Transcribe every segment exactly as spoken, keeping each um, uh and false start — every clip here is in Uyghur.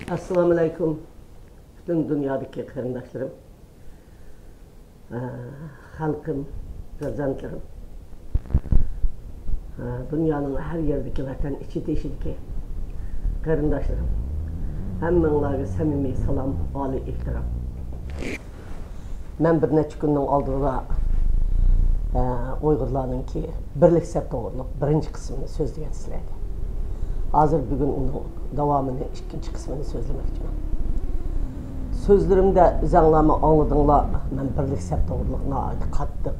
ئەسسالامۇئەلەيكۇم، پۈتۈن دۇنيادىكى قېرىنداشلىرىم، ئە، خەلقىم، پەرزەنتلىرىم، ئە، دۇنيانىڭ ھەر يېرىدىكى، ۋەتەن ئىچى تېشىدىكى قېرىنداشلىرىم، ھەممىڭلارغا سەمىمىي سالام، ئالىي ئېھتىرام. مەن بىر نەچچە كۈننىڭ ئالدىدا، ئە، ئۇيغۇرلارنىڭكى بىرلىك سەپ توغرۇلۇق بىرىنچى قىسمىنى سۆزلىگەن سىلەرگە. ھازىر بۈگۈن ئۇنىڭ داۋامىنى، ئىككىنچى قىسمىنى سۆزلىمەكچىمەن. سۆزلىرىمدە ئۆزەڭلارمۇ ئاڭلىدىڭلار، مەن بىرلىك سەپ توغرۇلۇق ناھايىتى قاتتىق،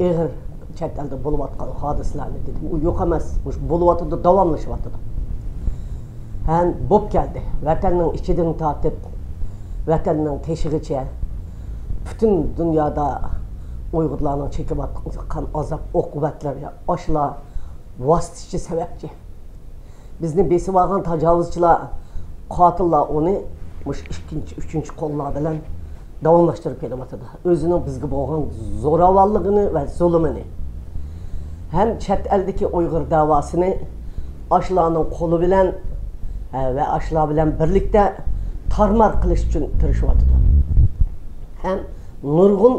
ئېغىر چەت ئەلدە بولۇۋاتقان ھادىسىلەرنى دېدىم. ئۇ يوق ئەمەس، مۇشۇ بولۇۋاتىدۇ، داۋاملىشىۋاتىدۇ. ھەم بوپ كەلدى. ۋەتەننىڭ ئىچىدىن تارتىپ، ۋەتەننىڭ تېشىغىچە پۈتۈن دۇنيادا ئۇيغۇرلارنىڭ چېكىۋاتقان ئازاب ئوقۇبەتلىرىگە ئاشۇلار ۋاسىتىچى، سەۋەبچى. بىزنى بېسىۋالغان تاجاۋۇزچىلار، قاتىللار ئۇنى مۇشۇ ئىككىنچى، ئۈچىنچى قوللار بىلەن داۋاملاشتۇرۇپ كېلىۋاتىدۇ. ئۆزىنىڭ بىزگە بولغان زوراۋانلىقىنى ۋە زۇلۇمىنى. ھەم چەت ئەلدىكى ئۇيغۇر دەۋاسىنى ئاشۇلارنىڭ قولى بىلەن، ھە، ۋە ئاشۇلار بىلەن بىرلىكتە تارمار قىلىش ئۈچۈن تىرىشىۋاتىدۇ. ھەم نۇرغۇن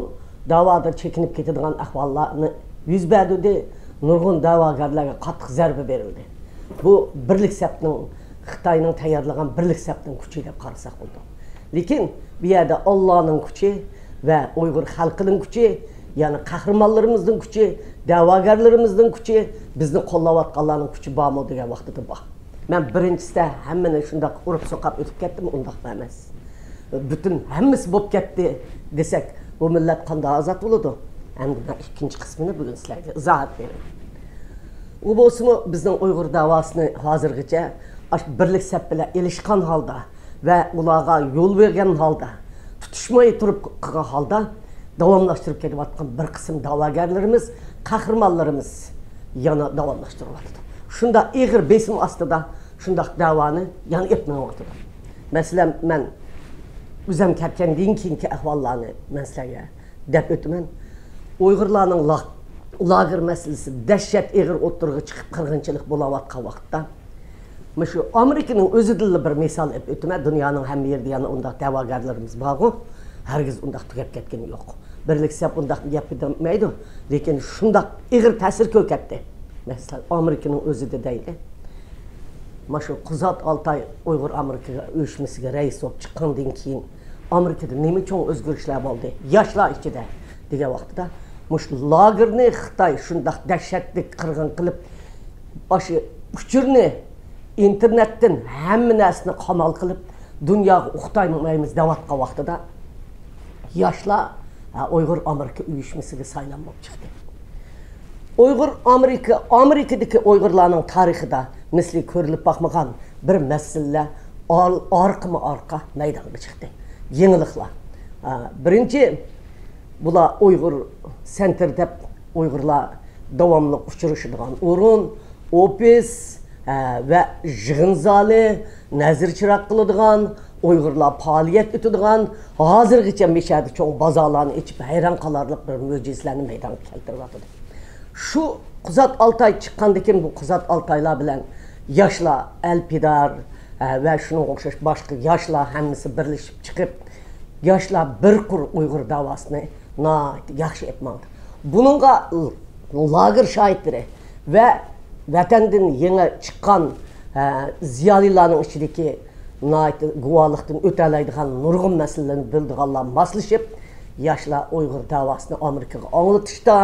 دەۋادا چېكىنىپ كېتىدىغان ئەھۋاللارنى يۈز بەردۈردى. نۇرغۇن دەۋاگەرلەرگە قاتتىق زەربە بېرىلدى. بۇ بىرلىك سەپنىڭ، خىتاينىڭ تەييارلىغان بىرلىك سەپنىڭ كۈچى دەپ قارىساق بولىدۇ. لېكىن بۇ يەردە ئاللانىڭ كۈچى ۋە ئۇيغۇر خەلقىنىڭ كۈچى، يەنى قەھرىمانلىرىمىزنىڭ كۈچى، دەۋاگەرلىرىمىزنىڭ كۈچى، بىزنى قوللاۋاتقانلارنىڭ كۈچى بارمۇ دېگەن ۋاقتىدا بار. مەن بىرىنچىسىدە ھەممىنى شۇنداق ئۇرۇپ سوقاپ ئۆتۈپ كەتتىم، ئۇنداق ئەمەس. پۈتۈن ھەممىسى بولۇپ كەتتى دېسەك، بۇ مىللەت قانداق ئازاد بولىدۇ؟ ئەمدى مەن ئىككىنچى قىسمىنى بۈگۈن سىلەرگە ئىزاھات بېرىمەن. ئۇ بولسىمۇ بىزنىڭ ئۇيغۇر دەۋاسىنى ھازىرغىچە ئاشۇ بىرلىك سەپ بىلەن ئېلىشقان ھالدا ۋە ئۇلارغا يول بەرگەن ھالدا، تۇتۇشماي تۇرۇپ قىلغان ھالدا داۋاملاشتۇرۇپ كېلىۋاتقان بىر قىسىم دەۋاگەرلىرىمىز، قەھرىمانلىرىمىز يەنە داۋاملاشتۇرۇۋاتىدۇ. شۇنداق ئېغىر بېسىم ئاستىدا شۇنداق دەۋانى يەنە ئېلىپ مېڭىۋاتىدۇ. مەسىلەن، مەن ئۆزۈم كەتكەندىن كېيىنكى ئەھۋاللارنى مەن سىلەرگە دەپ ئۆتىمەن. ئۇيغۇرلارنىڭ لا-، لاگېر مەسىلىسى دەھشەت ئېغىر ئوتتۇرىغا چىقىپ، قىرغىنچىلىق بولاۋاتقان ۋاقىتتا، مۇشۇ ئامېرىكىنىڭ ئۆزىدىنلا بىر مىسال ئېلىپ ئۆتىمەن. دۇنيانىڭ ھەممە يېرىدە يەنە ئۇنداق دەۋاگەرلىرىمىز بارغۇ، ھەرگىز ئۇنداق تۈگەپ كەتكىنى يوق. بىرلىك سەپ ئۇنداق گەپ دېمەيدۇ، لېكىن شۇنداق ئېغىر تەسىر كۆركەتتى. مەسىلەن، ئامېرىكىنىڭ ئۆزىدە دەيلى، مانا شۇ قۇزات ئالتاي ئۇيغۇر ئامېرىكا ئۇيۇشمىسىگە رەئىس بولۇپ چىققاندىن كېيىن، ئامېرىكىدا نېمە چوڭ ئۆزگىرىشلەر بولدى؟ ياشلار ئىچىدە دېگەن ۋاقتىدا، مۇشۇ لاگېرنى خىتاي شۇنداق دەھشەتلىك قىرغىن قىلىپ، ئاشۇ ئۇچۇرنى ئىنتېرنېتتىن ھەممە نەرسىنى قامال قىلىپ، دۇنياغا ئۇقتۇرمايمىز دەۋاتقان ۋاقتىدا، ياشلار، ھە، ئۇيغۇر ئامېرىكا ئۇيۇشمىسىگە سايلام بولۇپ چىقتى. ئۇيغۇر ئامېرىكا، ئامېرىكىدىكى ئۇيغۇرلارنىڭ تارىخىدا مىسلى كۆرۈلۈپ باقمىغان بىر مەسىلىلەر ئار-، ئارقىمۇ ئارقا مەيدانغا چىقتى. يېڭىلىقلار. ئا، بىرىنچى، بۇلار ئۇيغۇر سەنتىر دەپ ئۇيغۇرلار داۋاملىق ئۇچرىشىدىغان ئورۇن، ئوفىس، ھە، ۋە يىغىن زالى، نەزىر چىراغ قىلىدىغان، ئۇيغۇرلار پائالىيەت ئۆتىدىغان، ھازىرغىچە مىشەدە چوڭ بازارلارنى ئېچىپ، ھەيران قالارلىق بىر مۆجىزىلەرنى مەيدانغا كەلتۈرۈۋاتىدۇ. شۇ قۇزات ئالتاي چىققاندىن كېيىن، بۇ قۇزات ئالتايلار بىلەن ياشلار، ئەلپىدار، ھە، ۋە شۇنىڭغا ئوخشاش باشقا ياشلار ھەممىسى بىرلىشىپ چىقىپ، ياشلار بىر قۇر ئۇيغۇر دەۋاسىنى ناھايىتى ياخشى ئېلىپ ماڭدى. بۇنىڭغا لاگېر شاھىتلىرى ۋە ۋەتەندىن يېڭى چىققان، ھە، زىيالىيلارنىڭ ئىچىدىكى ناھايىتى گۇۋاھلىقتىن ئۆتەلەيدىغان نۇرغۇن مەسىلىلەرنى بىلىدىغانلار ماسلىشىپ، ياشلار ئۇيغۇر دەۋاسىنى ئامېرىكىغا ئاڭلىتىشتا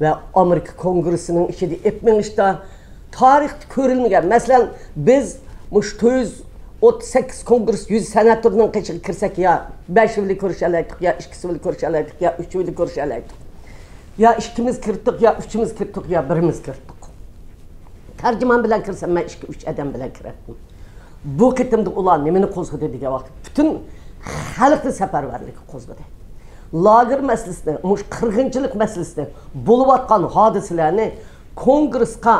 ۋە ئامېرىكا كونگرېسسىنىڭ ئىچىدە ئېلىپ مېڭىشتا تارىختا كۆرۈلمىگەن. مەسىلەن، بىز مۇشۇ تۆت يۈز ئوتتۇز سەككىز كونگرېس يۈز سېناتورنىڭ قېشىغا كىرسەك، يا بەشى بىلەن كۆرۈشەلەيتتۇق، يا ئىككىسى بىلەن كۆرۈشەلەيتتۇق، يا ئۈچى بىلەن كۆرۈشەلەيتتۇق. يا ئىككىمىز كىرتۇق، يا ئۈچىمىز كىرتۇق، يا بىرىمىز كىرتۇق. تەرجىمان بىلەن كىرسەم، مەن ئىككى، ئۈچ ئادەم بىلەن كىرەتتىم. بۇ قېتىمدا ئۇلار نېمىنى قوزغىدى دېگەن ۋاقىتتا، پۈتۈن خەلقنى سەپەرۋەرلىككە قوزغىدى. لاگېر مەسىلىسىنى، مۇشۇ قىرغىنچىلىق مەسىلىسىنى، بولۇۋاتقان ھادىسىلەرنى كونگرېسقا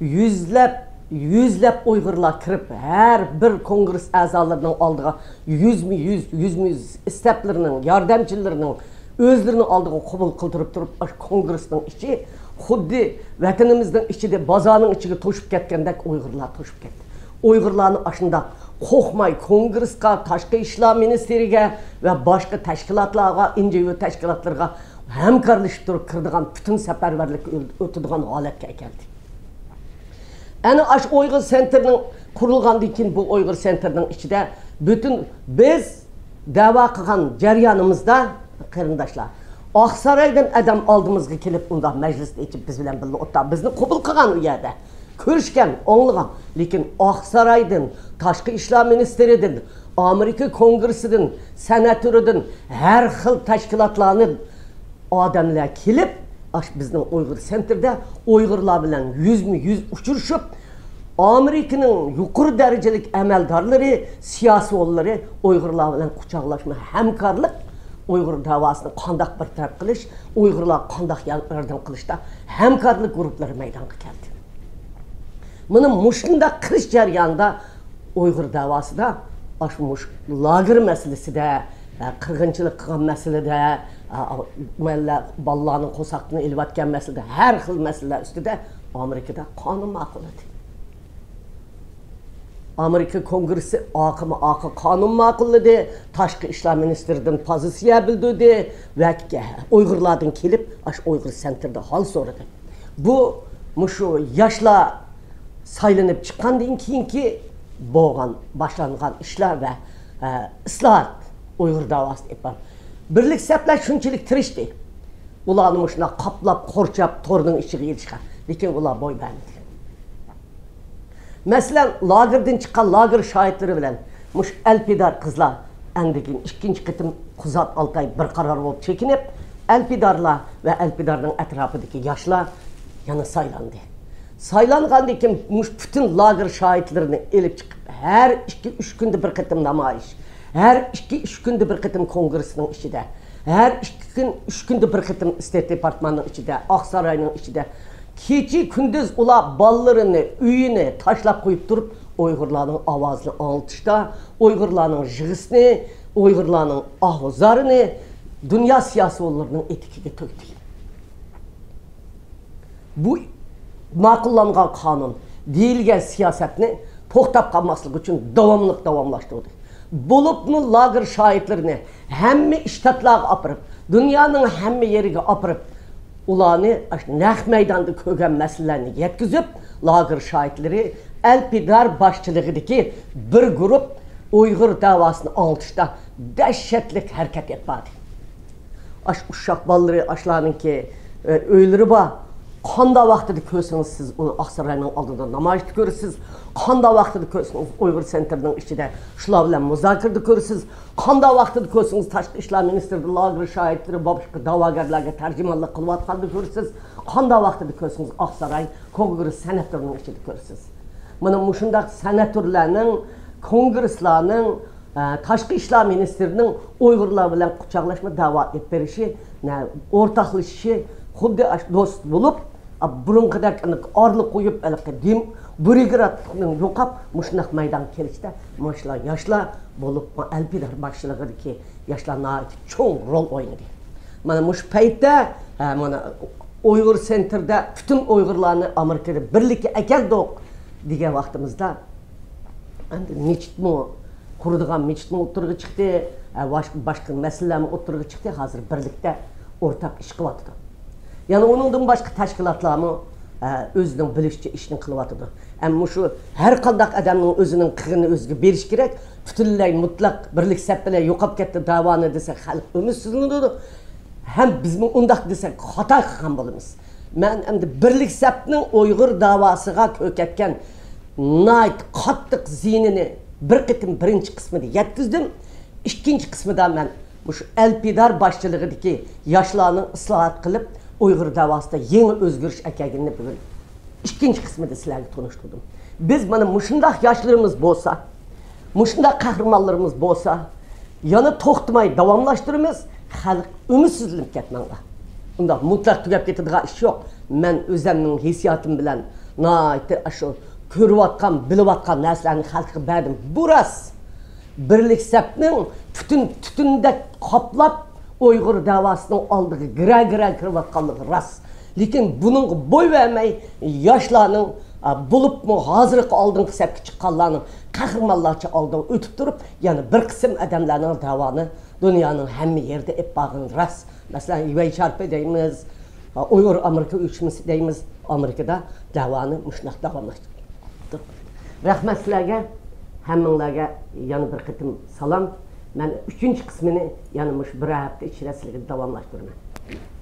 يۈزلەپ، يۈزلەپ ئۇيغۇرلار كىرىپ، ھەر بىر كونگرېس ئەزالىرىنىڭ ئالدىغا يۈزمۇ يۈز، يۈزمۇ يۈز ئىستەپلىرىنىڭ، ياردەمچىلىرىنىڭ ئۆزلىرىنىڭ ئالدىغا قوبۇل قىلدۇرۇپ تۇرۇپ، ئاشۇ كونگرېسنىڭ ئىچى خۇددى ۋەتىنىمىزنىڭ ئىچىدە بازارنىڭ ئىچىگە توشۇپ كەتكەندەك ئۇيغۇرلار توشۇپ كەتتى. ئۇيغۇرلارنى ئاشۇنداق قورقماي كونگرېسقا، تاشقى ئىشلار مىنىستىرىگە ۋە باشقا تەشكىلاتلارغا، ئېن جى ئو تەشكىلاتلىرىغا ھەمكارلىشىپ تۇرۇپ كىرىدىغان پۈتۈن سەپەرۋەرلىككە ئۆتىدىغان ھالەتكە كەلدى. ئەنە ئاشۇ ئۇيغۇر سېنتىرنىڭ قۇرۇلغاندىن كېيىن، بۇ ئۇيغۇر سېنتىرنىڭ ئىچىدە پۈتۈن بىز دەۋا قىلغان جەريانىمىزدا، قېرىنداشلار، ئاقسارايدىن ئادەم ئالدىمىزغا كېلىپ، ئۇنداق مەجلىسنى ئېچىپ، بىز بىلەن بىللە ئولتۇرۇپ، بىزنى قوبۇل قىلغان ئۇ يەردە. كۆرۈشكەن، ئاڭلىغان. لېكىن ئاقسارايدىن، تاشقى ئىشلار مىنىستىرىدىن، ئامېرىكا كونگرېسسىدىن، سېناتورىدىن، ھەر خىل تەشكىلاتلارنى ئادەملەر كېلىپ، ئاشۇ بىزنىڭ ئۇيغۇر سېنتىردا ئۇيغۇرلار بىلەن يۈزمۇ يۈز ئۇچرىشىپ، ئامېرىكىنىڭ يۇقىرى دەرىجىلىك ئەمەلدارلىرى، سىياسىيونلىرى ئۇيغۇرلار بىلەن قۇچاقلاشما ھەمكارلىق، ئۇيغۇر دەۋاسىنى قانداق بىر تەرەپ قىلىش، ئۇيغۇرلارغا قانداق ياردەم قىلىشتا ھەمكارلىق گۇرۇپپىلىرى مەيدانغا كەلدى. مانا مۇشۇنداق قىلىش جەريانىدا ئۇيغۇر دەۋاسىدا ئاشۇ مۇشۇ لاگېر مەسىلىسىدە، ئە، قىرغىنچىلىق قىلغان مەسىلىدە، ئە، مەللە بالىلارنىڭ قورساقتىن ئېلىۋەتكەن مەسىلىدە، ھەر خىل مەسىلىلەر ئۈستىدە ئامېرىكىدا قانۇن ماقۇللىدى. ئامېرىكا كونگرېسسى ئارقىمۇ ئارقا قانۇن ماقۇللىدى، تاشقى ئىشلار مىنىستىرىدىن پوزىتسىيە بىلدۈردى ۋە ئۇيغۇرلاردىن كېلىپ، ئاشۇ ئۇيغۇر سېنتىردا ھال سورىدى. بۇ مۇشۇ ياشلار سايلىنىپ چىققاندىن كېيىنكى بولغان، باشلانغان ئىشلار ۋە، ئە، ئىسلاھات ئۇيغۇر داۋاسىدا ئېلىپ بار. بىرلىك سەپلەر شۇنچىلىك تىرىشتى، ئۇلارنى مۇشۇنداق قاپلاپ، قورشاپ، تورنىڭ ئىچىگە ئېلىشقا. لېكىن ئۇلار بوي بەرمىدى. مەسىلەن، لاگېردىن چىققان لاگېر شاھىتلىرى بىلەن مۇشۇ ئەلپىدار قىزلار ئاندىن كېيىن ئىككىنچى قېتىم قۇزات ئالتاي بىر قارار بولۇپ چېكىنىپ، ئەلپىدارلار ۋە ئەلپىدارنىڭ ئەتراپىدىكى ياشلار يەنە سايلاندى. سايلانغاندىن كېيىن مۇشۇ پۈتۈن لاگېر شاھىتلىرىنى ئېلىپ چىقىپ، ھەر ئىككى، ئۈچ كۈندە بىر قېتىم نامايىش، ھەر ئىككى، ئۈچ كۈندە بىر قېتىم كونگرېسنىڭ ئىچىدە، ھەر ئىككى كۈن، ئۈچ كۈندە بىر قېتىم ئىستېيت دېپارتماننىڭ ئىچىدە، ئاقساراينىڭ ئىچىدە، كېچە كۈندۈز ئۇلار بالىلىرىنى، ئۆيىنى تاشلاپ قويۇپ تۇرۇپ، ئۇيغۇرلارنىڭ ئاۋازىنى ئاڭلىتىشتا، ئۇيغۇرلارنىڭ يىغىسىنى، ئۇيغۇرلارنىڭ ئاھۇ زارىنى دۇنيا سىياسىيونلىرىنىڭ ئېتىكىگە تۆكتى. بۇ ماقۇللانغان قانۇن، دېيىلگەن سىياسەتنى توختاپ قالماسلىق ئۈچۈن داۋاملىق داۋاملاشتۇردى. بولۇپمۇ لاگېر شاھىتلىرىنى ھەممە شتاتلارغا ئاپىرىپ، دۇنيانىڭ ھەممە يېرىگە ئاپىرىپ، ئۇلارنى ئاشۇ نەق مەيداندا كۆرگەن مەسىلىلەرنى يەتكۈزۈپ، لاگېر شاھىتلىرى ئەلپىدار باشچىلىقىدىكى بىر گۇرۇپ ئۇيغۇر داۋاسىنى ئاڭلىتىشتا دەھشەتلىك ھەرىكەت ئېلىپ باردى. ئاش ئۇششاق بالىلىرى، ئاشلارنىڭكى، ئۆ-، ئۆيلىرى بار. قانداق ۋاقتىدا كۆرسىڭىز، سىز ئۇنى ئاقساراينىڭ ئالدىدا نامايىشتا كۆرىسىز. قانداق ۋاقتىدا كۆرسىڭىز، ئۇيغۇر سېنتىرىنىڭ ئىچىدە شۇلار بىلەن مۇزاكىرىدە كۆرىسىز. قانداق ۋاقتىدا كۆرسىڭىز، تاشقى ئىشلار مىنىستىرىدا لاگېر شاھىتلىرى، باشقا دەۋاگەرلەرگە تەرجىمانلىق قىلىۋاتقاندا كۆرىسىز. قانداق ۋاقتىدا كۆرسىڭىز، ئاقساراي كونگرېس سېناتورىنىڭ ئىچىدە كۆرىسىز. مانا مۇشۇنداق سېناتورلارنىڭ، كونگرېسلارنىڭ، ئە، تاشقى ئىشلار مىنىستىرىنىڭ ئۇيغۇرلار بىلەن قۇچاقلاشما دەۋا ئېلىپ بېرىشى، نە، ئورتاقلىشىشى، خۇددى ئاشۇ دوست بولۇپ، ئا، بۇرۇنقىدەك ئارىلىق قويۇپ، ھېلىقى دېم-، بۇرگېراتلىقنى يوقاپ، مۇشۇنداق مەيدانغا كېلىشتە مۇشۇلار ياشلار بولۇپ، ئەلپىدار باشچىلىقىدىكى ياشلار ناھايىتى چوڭ رول ئوينىدى. مانا مۇشۇ پەيتتە، ھە، مانا ئۇيغۇر سېنتىردا پۈتۈن ئۇيغۇرلارنى ئامېرىكىدا بىرلىككە ئەكەلدۇق دېگەن ۋاقتىمىزدا، ئەمدى مىچىتمۇ، قۇرىدىغان مىچىتمۇ ئوتتۇرىغا چىقتى، ھە، باش-، باشقا مەسىلىلەرمۇ ئوتتۇرىغا چىقتى. ھازىر بىرلىكتە ئورتاق ئىش قىلىۋاتىدۇ. يەنە ئۇنىڭدىن باشقا تەشكىلاتلارمۇ، ئە، ئۆزىنىڭ بىلىشىچە ئىشنى قىلىۋاتىدۇ. ئەمما مۇشۇ ھەر قانداق ئادەمنىڭ ئۆزىنىڭ قىلغىنى ئۆزىگە بېرىش كېرەك. پۈتۈنلەي مۇتلەق بىرلىك سەپ بىلەن يوقاپ كەتتى دەۋانى دېسەك، خەلق ئۈمىدسىزلىنىدۇ. ھەم بىزمۇ ئۇنداق دېسەك، خاتا قىلغان بولىمىز. مەن ئەمدى بىرلىك سەپنىڭ ئۇيغۇر دەۋاسىغا كۆرسەتكەن ناھايىتى قاتتىق زىيىنىنى بىر قېتىم بىرىنچى قىسمىدا يەتكۈزدۈم. ئىككىنچى قىسمىدا مەن مۇشۇ ئەلپىدار باشچىلىقىدىكى ياشلارنىڭ ئىسلاھات قىلىپ، ئۇيغۇر دەۋاسىدا يېڭى ئۆزگىرىش ئەكەلگىنىنى بۈگۈن ئىككىنچى قىسمىدا سىلەرگە تونۇشتۇردۇم. بىز مانا مۇشۇنداق ياشلىرىمىز بولسا، مۇشۇنداق قەھرىمانلىرىمىز بولسا، يەنە توختىماي داۋاملاشتۇرىمىز. خەلق ئۈمىدسىزلىنىپ كەتمەڭلار. ئۇنداق مۇتلەق تۈگەپ كېتىدىغان ئىش يوق. مەن ئۆزۈمنىڭ ھېسسىياتىم بىلەن ناھايىتى ئاشۇ كۆرۈۋاتقان، بىلىۋاتقان نەرسىلەرنى خەلققە بەردىم. بۇ راست. بىرلىك سەپنىڭ پۈتۈن تۈتۈندەك قاپلاپ، ئۇيغۇر دەۋاسىنىڭ ئالدىغا گىرە-گىرە كىرىۋاتقانلىقى راست. لېكىن بۇنىڭغا بوي بەرمەي، ياشلارنىڭ، ئا، بولۇپمۇ ھازىرقى ئالدىنقى سەپكە چىققانلارنىڭ قەھرىمانلارچە ئالدىغا ئۆتۈپ تۇرۇپ، يەنە بىر قىسىم ئادەملەرنىڭ دەۋانى دۇنيانىڭ ھەممە يېرىدە ئېلىپ بارغىنى راست. مەسىلەن، ۋەي شارپى دەيمىز، ئۇيغۇر ئامېرىكا ئۇيۇشمىسى دەيمىز، ئامېرىكىدا دەۋانى مۇشۇنداق داۋاملاشتۇرۇپتۇ. رەھمەت سىلەرگە، ھەممىڭلارگە يەنە بىر قېتىم سالام. مەن ئۈچىنچى قىسمىنى يەنە مۇشۇ بىر ھەپتە ئىچىدە سىلەرگە داۋاملاشتۇرىمەن.